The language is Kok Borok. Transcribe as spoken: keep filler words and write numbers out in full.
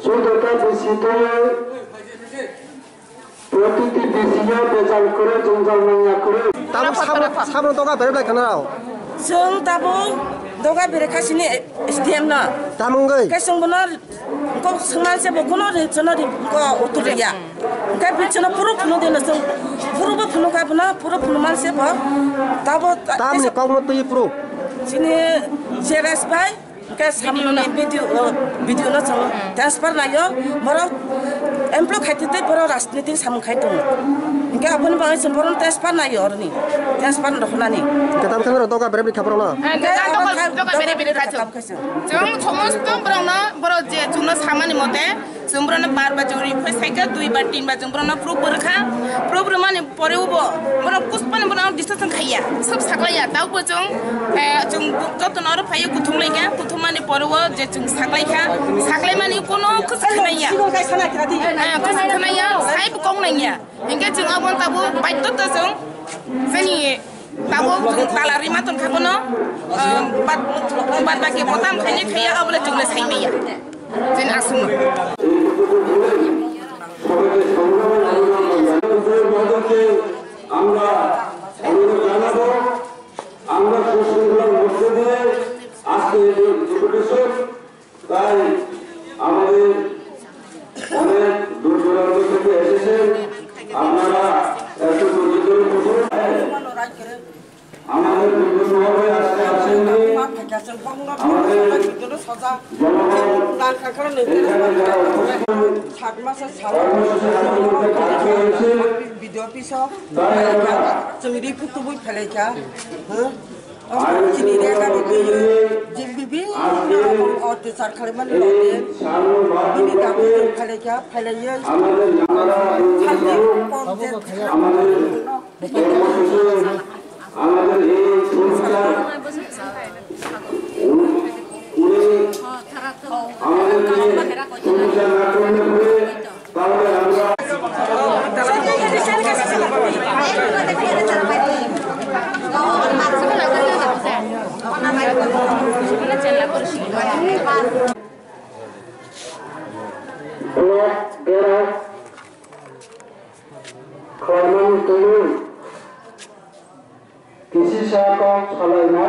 Sudota bisi twi, protiti bisi ya bejal kwrwi, jwngjal nangya kwrwi. Tamo sabo, sabo doga berep lai khana rao. Chwng tabo doga bere khasini S D M no. Tamo wngwi? Khe chwng bono ko swngman se bo kuno ri, chwng no ri, ko uttor ya. Khe bichwng no puro phunu de no chwng, puro bo phunu kha bono, puro phunu man se bo. Tabo ta-, Tamni kok no twi puro. Chini J R S bai. Hingke samno ni video, o, video no chwng transfer naio, borok employ khai tei borok rajniti samung khai tongo. Hingke aboni bagwi chwng borok transfer naio oroni, transfer rok nani. Hingke tam thang rok doga berep ni khaphar no. Hingke doga, doga berep ni khaphar. Chwng somosto borok no, borok je chwngno samani mote, chwng borok no bar ba chwng request khaikha, dui bar tin bar chwng borok no proof bo rwkha, proof rwmani pore o bo, borok puspani borok discussion khaiya, sab saklaiya, tao bo chwng, eh, chwng joto no oro phaiyo kuthum laikha, kuthum mani pore o je chwng saklaikha, saklaimani kono kusu khnaiya. Eh, kusu khnaiya, sai bo kong nangya. Hingke chwng abo tabo baidhota chwng, jani tabo chwng tala rima tongkha bono, eh, bad, bad baki botam khaini khaiya, abole chwng le sai maya. Jin aswk. আমরা অনুরোধ জানাবো, আমরা সুশৃঙ্খলার মধ্যে দিয়ে আজকে এই যে ডেপুটেশন, তাই আমাদের অনেক দূর দূরান্ত থেকে এসেছেন, আপনারা একটু ধৈর্য ধরে বসুন। আমাদের বিভিন্ন মহলে আজকে আসেননি। আমাদের জনগণ এখানে যারা উপস্থিত হয়েছে, কর্মসূচি হাতে করতে বাধ্য হয়েছে। তাই আমরা আইন শৃঙ্খলা বাহিনী আজকে এই সারমর্ম আমাদের নানারা আমাদের কর্মসূচি আমাদের এই সংস্কার উ-, উনি আমাদেরকে সংস্কার না করলে পরে তাহলে আমরা block gherao khlaimani twi kisisa kok salaina